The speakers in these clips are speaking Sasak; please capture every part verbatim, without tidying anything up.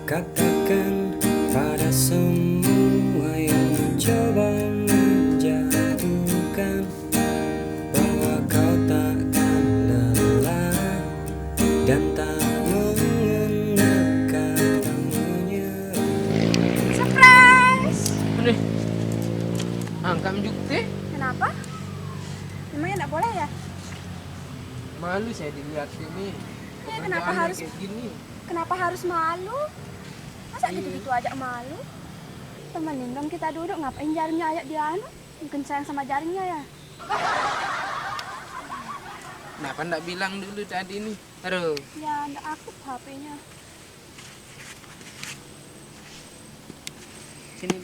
Katakan pada semua yang mencoba menjatuhkan bahwa kau takkan lelah dan tak mengenal kata menyerah. Surprise! Nih, angkat menjuk teh. Kenapa? Memangnya nggak boleh ya? Malu saya dilihat ini. Ya, kenapa harus Kayak gini. Kenapa harus malu? Masa gitu-gitu aja malu? Temenin dong kita duduk, ngapain jaringnya aja dia anu? Mungkin sayang sama jaringnya ya? Kenapa ndak bilang dulu tadi nih? Aduh. Ya, ndak aktif H P-nya. Sini.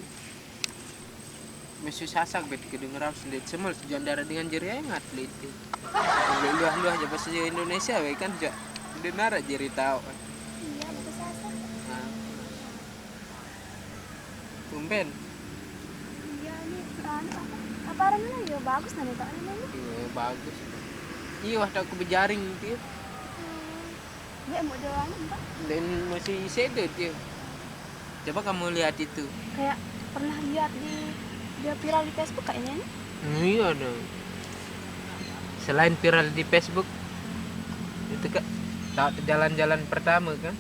Masih sasak bet kedengeran sendiri semel sejak darah dengan jari ingat liti. Luah-luah aja bahasa Indonesia baik kan jak. Udah narak jari tahu. Iya, bahasa Sasak. Nah. Tumben. Iya, ini anu apa? Apa namanya? Ya bagus nanti tak namanya. Iya bagus. Iya wah tak aku berjaring dia. Dia mau doang enggak? Dan masih sedih dia. Coba kamu lihat itu. Kayak pernah lihat di dia viral di Facebook kayaknya ini. Iya dong. Selain viral di Facebook, itu kak tak jalan-jalan pertama kan?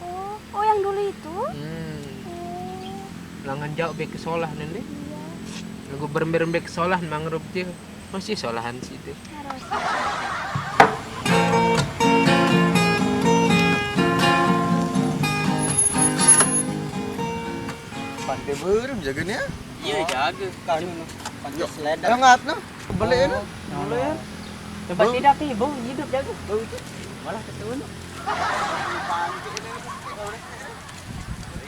Oh, oh yang dulu itu? Hmm. Oh, Langan jauh baik ke solah nanti. Iya. Lagu berembe-rembe ke solah mangrove dia masih solahan situ. Harus. Pantai berem jaga ni ah. Iya jaga. Kan Pantai seleda. Yang ngat no. Balik no. Boleh ya. Tempat tidak sih, bau hidup jaga. Bau itu. Malah ketemu.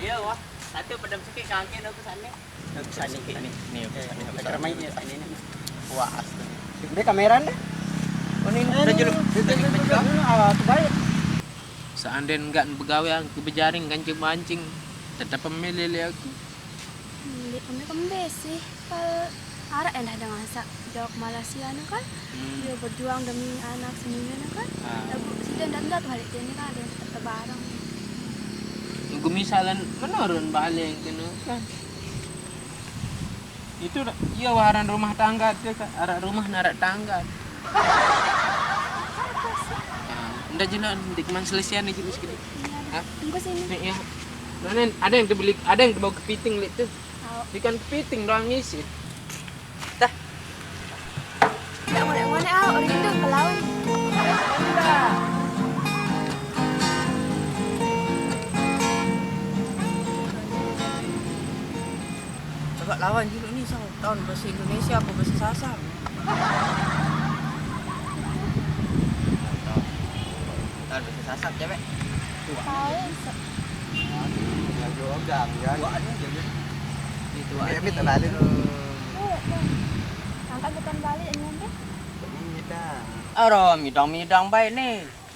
Iya wah. Satu pedam sikit kaki aku sana. Aku sana. Nih, aku sana. Aku sana. Ini sana. Wah. Dia kamera deh. Oh ini udah julu. Ah, baik. Seandainya nggak begawe aku berjaring kancing mancing, tetap pemilih aku. Beli kembe-kembe sih. Kalau arah endah dengan sak jauh ke Malaysia nu kan, Hmm. Dia berjuang demi anak sendiri nu kan. Ah. Lagu sida ndak ndak tuh balik ini kan ada yang tetap bareng. Nunggu misalan menurun balik kena kan. Itu dah- iya waran rumah tangga tu kan, arah rumah narak tangga. Nah, ndak jelas di keman selesaian ni jelas kini. Iya. Hah? Tunggu sini. Ni ya. Mana ada yang terbeli, ada yang terbawa kepiting lek tu. Tahu. Ikan kepiting doang ngisi. Dah. Ndak ngonek-ngonek ah, orang itu ke laut. Coba lawan dulu ni sang tahun bahasa Indonesia apa bahasa Sasak. Tahun bahasa Sasak cewek. Tahu. Yang jogang ya. Tuaan ni jaga. Itu Dia minta balik. Tuh, tuh. Angkat bukan balik ini nanti. Ini dah. Aro midang-midang baik ni.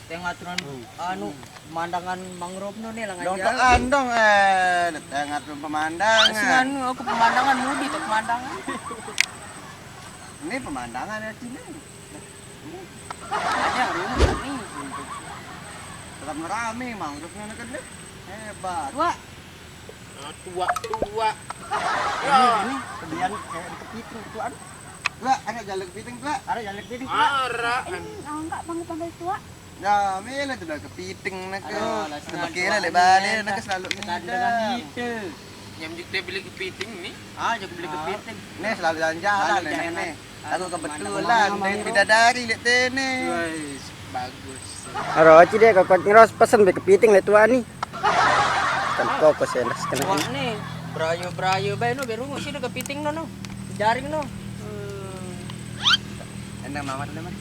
Tengah turun anu pemandangan mangrove nu ni langan Dong jalan. Taan dong eh tengah turun pemandangan. Sing anu aku pemandangan mudi tak pemandangan. Ini pemandangan ya sini. Ada yang rumah ni. Tetap ngerame mangrove ni kan deh. Hebat. Wah, Ah, tua tua. Ini ini kemudian kayak di kepiting tuan. Lah, ada jalan kepiting tuan. Ada jalan kepiting tuan. Arah. Ini angkat panggil-panggil tua. Ya, mila tu dah kepiting nak ke. Aduh, lah, Sebab senang kira tuan le ni, balik kan. Nak ke selalu Kita dengan kita. Yang juga beli kepiting ni. Ah, jaga beli kepiting. Ni selalu jalan-jalan Selalu ni jalan. ni. Aku Mana kebetulan mana ni mana. bidadari lek tene. Wais, bagus. Aro aci dia kau ngeros pesen be kepiting le tua ni. Kan kau kau sendas kena. Wah ni, berayo-berayo bae nu berungu sini kepiting nu nu. Jaring nu. Enak mamat le man.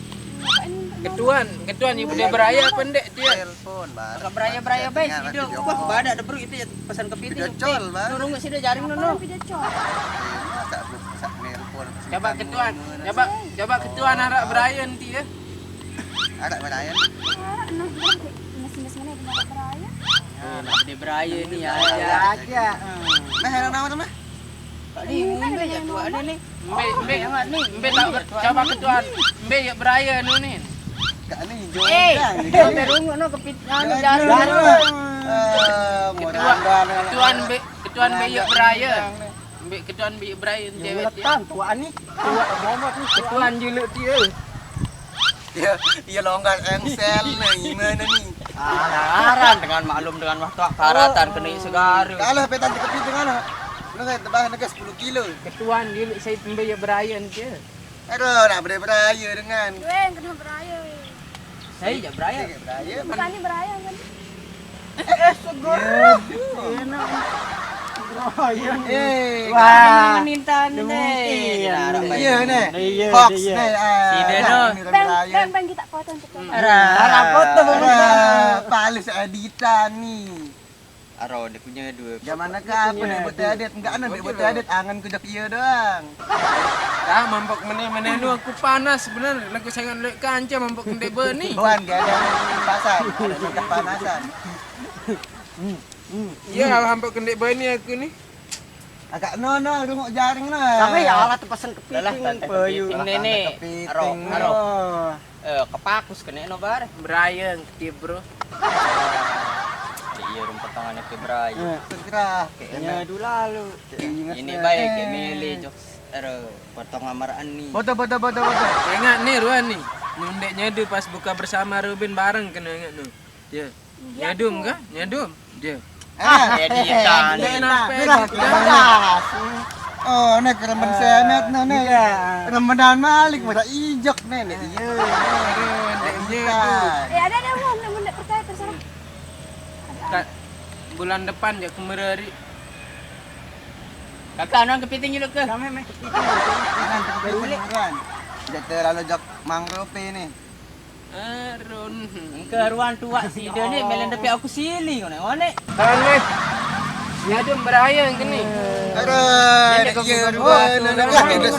Ketuan, ketuan ibu dia beraya pendek dia. Telepon bar. Agak beraya-beraya bae sido. Wah, badak de bro itu ya pesan kepiting. Video call bar. Nu rungu sini jaring nu nu. Video call. Masa aku sak nelpon. Coba ketuan, coba coba ketuan arak beraya nanti ya. Agak beraya. Ah, nah, dia masih masih mana dia beraya. Nah, dia beraya ni ya. Aja. Meh, ada nama tu meh? Ni ngumbe ya tuan ni. Mbe mbe mbe tak coba ketuan. Mbe ya beraya nu ni. Kak ni Eh, dia berungu no kepit anu jarum. Eh, ketua, ketuan be, ketuan be yuk beraya. Ambil ketuan be yuk beraya cewek dia. Kan tuaan nih. Tua momot nih. Ketuan juluk dia. Ya, ya longgar engsel nih, gimana nih? Aran dengan maklum dengan waktu karatan kena segara. Kalau petan kepit dengan, lu kayak tebah negas sepuluh kilo. Ketuan juluk saya pembe yuk beraya dia. Aduh, nak berdaya-berdaya dengan. Weh, kena beraya, weh. Saya jak beraya. Saya beraya. Bukan ni beraya kan? Eh, seger. Enak. Beraya. Eh, wah, menintan deh. Iya nih. Hoax nih. Sida no. Bang, bang, bang, kita potong, kita potong. Arah. Arah foto, bang. Arah, palis editan nih. Aro, dia punya dua. Zaman ke apa nih buat edit? Enggak ada buat edit, angan kujak iya doang. Dah, mampok meneh-meneh nu aku panas bener. Lagu sangat lek kanca mampok ndek beni. Wan, gak ada pasan, ada minta panasan. Iya, mampok ndek beni aku nih. Agak no no, rungok jaring no. Sama ya alat pesan kepiting, payu. Ini nih, aro, aro. Eh, kepakus kena no bare. Berayeng, ketibro. Iya, rumput tangannya ke berayeng. Segera. Kayaknya dulu lalu. Ini baik, kayak milih, jok. Ero, potong amaran nih. Foto, foto, foto, foto. Ingat nih, ruan nih. Nundek nyadu pas buka bersama Rubin bareng kena ingat tuh. Ya. Nyadum kah? Nyadum. Dia. Ah, ya dia kan. Dia kenapa? Oh, ini keremen semet no nih. Remenan malik pada ijok nih, nih. Iya. Iya. Eh, ada, ada, mau, mau ndak percaya, terserah. Bulan depan ya kemari. Kakak, nang kepiting dulu ke? Kami meh kepiting. Jangan kepiting, bukan. Jatuh lalu jok mangrove nih. Arun. Engke ruan tuak sida ni melen depek aku sili ngone-ngone. Tahan weh. Nyadum beraya engke ni. Aduh, iya ruan, aduh, sida.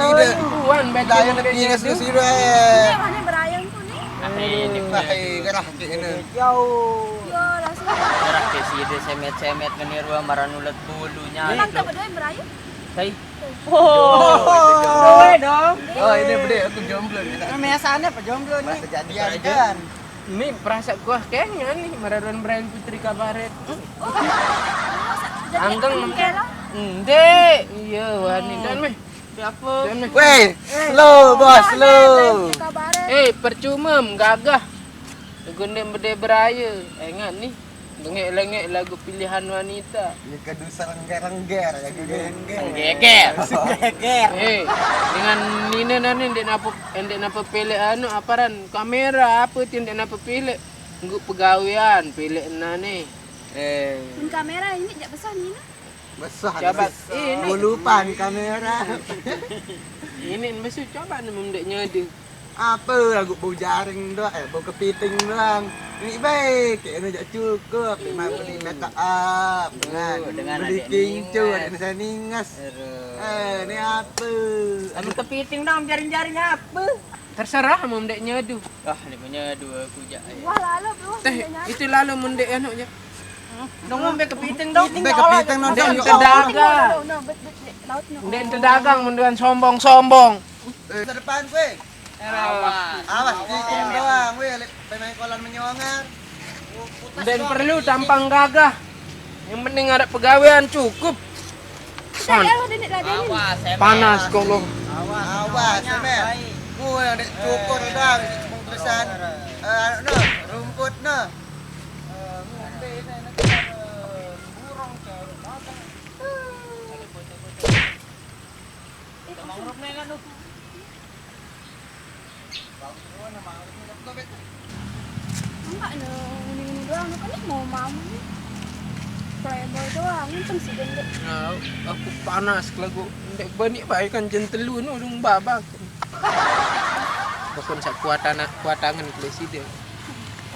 Ruan betul. Daya nepi sida. Iya, mana beraya engke ni? Ah, ini. Wah, gerah ke ini. Jauh. Yo, langsung. Gerah ke sida semet-semet ngene ruan maran ulet bulu nyai. Emang tak berdua beraya? Hei. Oh, dong. Oh, ini bede aku jomblo nih. Biasanya apa jomblo nih? Kejadian kan. Ini perasa gua kayaknya nih mararan Brian Putri kabaret. Anggeng. Ende. Iya, wani dan meh. Siapa? Weh, slow bos, slow. Eh, percuma gagah. Gunde bede beraya. Ingat nih. Lengek-lengek lagu pilihan wanita. Ya kedu serengger-rengger, ya geger. Geger. Geger. Eh, dengan nina nani ndek napa, ndek napa pelek anu aparan kamera apa ti ndek napa pelek. Nggo pegawean pelek nane. Eh. Mun kamera ini jak besar nina. Besar. Coba ini. Lulupan kamera. Ini besar coba nemu ndek nyadu. Apa lagu bau jaring doang, eh, bau kepiting doang. Ini baik, kayak ini jak cukup, lima puluh lima up. Dengan beli kincu, ada saya ningas. Eh, ini apa? Anu kepiting dong, jaring-jaring apa? Terserah mau ndek nyedu. Ah, ini punya dua kujak. Wah, lalu, bro. Teh, itu lalu mau ndek anu ya. Dong ngombe kepiting dong. Ndek kepiting dong. Ndek dagang. Ndek dagang menduan sombong-sombong. Eh, ke depan gue. Awas. Awas, cicing doang, weh, lek pemain kolam menyongar. Dan perlu tampang gagah. Yang penting ada pegawaian cukup. Son. Awas, Emet. Panas kok lo. Awas, Emet. Gue yang dek cukur doang, cuma tulisan, eh, anu, no, rumput, no. Eh, ngombe ini, ini, eh, burung, cewek, makan. Enggak, no, ini, ini doang, no, kan ini mau mamu nih. Playboy doang, untung sih gendut. Nah, aku panas kalau gue ndek bani baik kan jentelu no dong babak. Pokoknya sak kuat anak, kuat tangan kalau sida.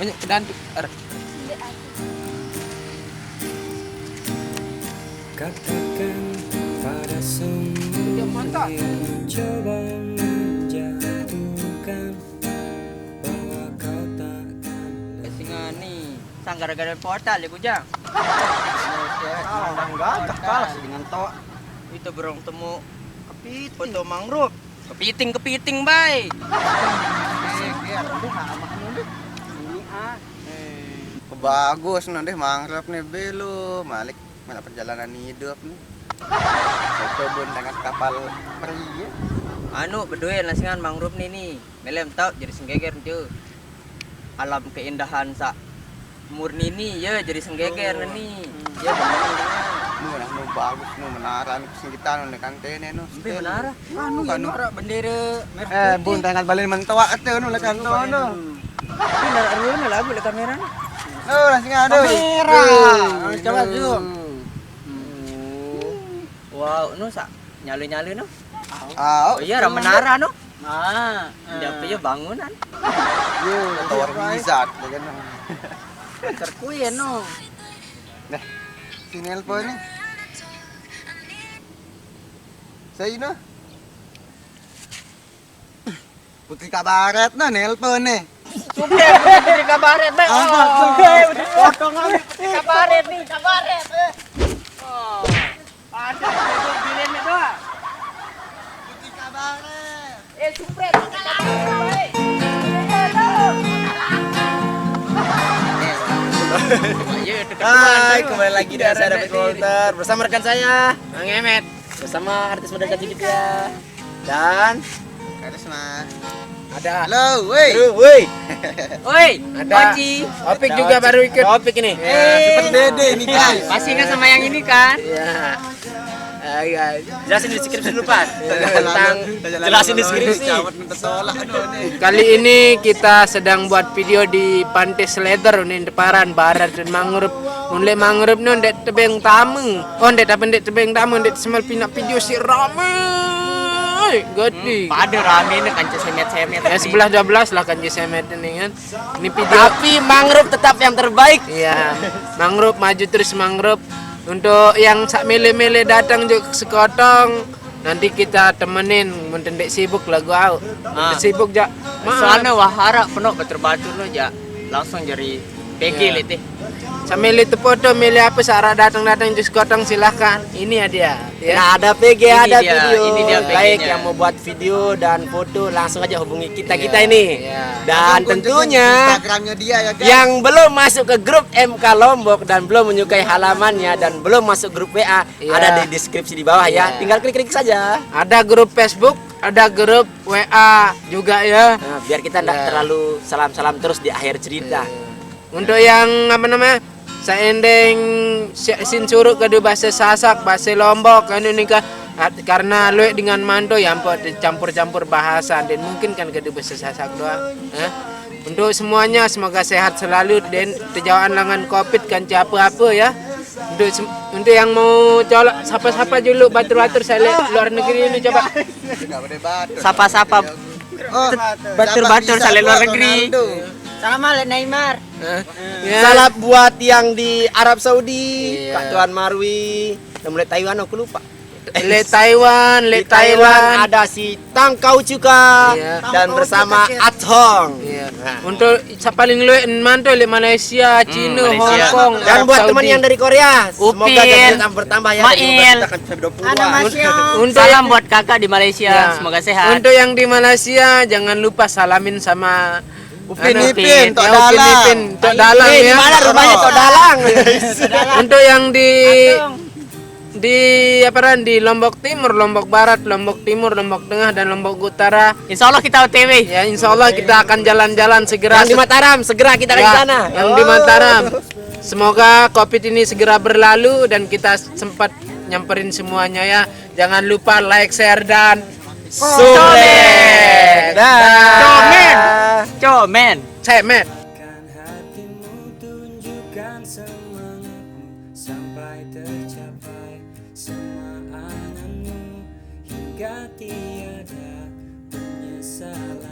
Banyak pedantu. Ar. Katakan pada semua yang mencoba menjatuhkan bahwa kau takkan. Singani, sang gara-gara portal ya, Bujang. Kalah, kalah dengan tok. Itu berong temu kepiting. Foto mangrove. Kepiting, kepiting, bay. Geger, lu sama lu, lu. Ini ah. Eh, bagus no deh mangrove nih belo, malik malah perjalanan hidup nih. Itu bun dengan kapal peri ya. Anu, bedoe nasingan mangrove nih nih. Melem tau jadi senggeger tu. Alam keindahan sa murni nih ya jadi senggeger nih. Ya bener. Nu nah, nu bagus nu menara nu sing kita nu kan tene nu. Embe menara? Anu ya, anu. Menara bendera merah putih. Eh, bun tangan balen mentoa ate nu lekan nu. Ini lagu lagu le kamera nih. Nu lah sing ada. Kamera. Coba zoom. Wow, nu sa nyalu-nyalu nu. Ah, oh, iya, menara nu. Ah, dia punya bangunan. Yo, tower wizard ya kan. Terkue nu. Nah, si nelpon nih. Saya ini. Putri Kabaret nah nelpon nih. Suke, Putri Kabaret, Bang. Angkat, angkat. Putri Kabaret nih, Kabaret. Oh. Ada itu bilin itu. Putri Kabaret. Eh, sumpret. Hai, kembali lagi di acara David Walter bersama rekan saya, Mang Emet, bersama artis muda cantik kita dan Karisma. Ada. Halo, woi. Halo, woi. Woi, ada Oci. Opik juga baru ikut. Ada Opik ini. Ya, seperti Dede ini guys. Masih ingat sama yang ini kan? Iya. Ayo, jelasin deskripsi dulu, Pak. Tentang jelasin deskripsi. Kali ini kita sedang buat video di Pantai Seleder, ini Deparan Barat dan Mangrove. Mun lek Mangrove nu ndek tebeng tamu. Oh, ndek tapi ndek tebeng tamu, ndek semal pinak video si rame. Gede. Pada rame ini kan cesemet-semet. Ya, sebelas dua belas lah kan cesemet ini kan. Ini video. Tapi mangrove tetap yang terbaik. Iya, mangrove maju terus mangrove. Untuk yang sak mele-mele datang juga sekotong, nanti kita temenin mun ndek sibuk lagu au. Ah. Sibuk jak. Soalnya wahara penuh batur-batur nu jak langsung jadi P G. Iya. Letih. Sambil itu foto milih apa saat datang-datang jus kotong silahkan. Ini ya dia. Ya. Nah, ada P G, ini ada dia, video. Ini dia baik P G-nya. Yang mau buat video dan foto langsung aja hubungi kita kita ini. Iya. Dan langsung kunjungi tentunya Instagramnya dia ya guys. Yang belum masuk ke grup M K Lombok dan belum menyukai halamannya dan belum masuk grup W A, iya, ada di deskripsi di bawah ya. Iya. Tinggal klik-klik saja. Ada grup Facebook, ada grup W A juga ya. Nah, biar kita ndak terlalu salam-salam terus di akhir cerita. Iya. Untuk yang apa namanya, seendeng si- sin suruk kadu bahasa Sasak, bahasa Lombok, anu ni ka, at- karena luek dengan manto ya ampun campur-campur bahasa dan mungkin kan kadu bahasa Sasak doang. Eh? Untuk semuanya semoga sehat selalu dan terjauhan lengan covid kan apa-apa ya. Untuk sem- untuk yang mau colok sapa-sapa dulu batur-batur saya lihat luar negeri ini coba. Sapa-sapa. Oh, batur-batur saling luar negeri. Sama le Neymar. Eh, ya. Salam buat yang di Arab Saudi, iya, Kak Tuan Marwi, dan mulai Taiwan aku lupa. Le Taiwan, le di Taiwan, Taiwan ada si Tang Kau Cuka, iya, dan bersama Atong. Iya. Nah. Untuk sa- paling luek mantu le Malaysia, hmm, Cina, Malaysia. Hong Kong, dan Arab buat teman Saudi yang dari Korea, semoga Upin, gajinya tambah bertambah ya. Mail. Semoga kita akan bisa dua puluh. Anak Mas Yong. Untuk salam buat kakak di Malaysia, ya, semoga sehat. Untuk yang di Malaysia jangan lupa salamin sama Upin Anu, Ipin, Ipin. Tok, ya, Upin Dalang. Ipin, Tok Dalang, eh, ya. Di mana rumahnya Tok Dalang? Untuk yang di Atong. Di apa Ran? Di Lombok Timur, Lombok Barat, Lombok Timur, Lombok Tengah, dan Lombok Utara. Insya Allah kita O T W. Ya, insya Allah kita akan jalan-jalan segera. Yang di Mataram, segera kita akan ke sana. Yang di Mataram. Semoga covid ini segera berlalu dan kita sempat nyamperin semuanya ya. Jangan lupa like, share, dan subscribe. Komen. Dah. Komen. Komen. Cemet. Kan hatimu tunjukkan semangatmu sampai tercapai semua anganmu hingga tiada penyesalan.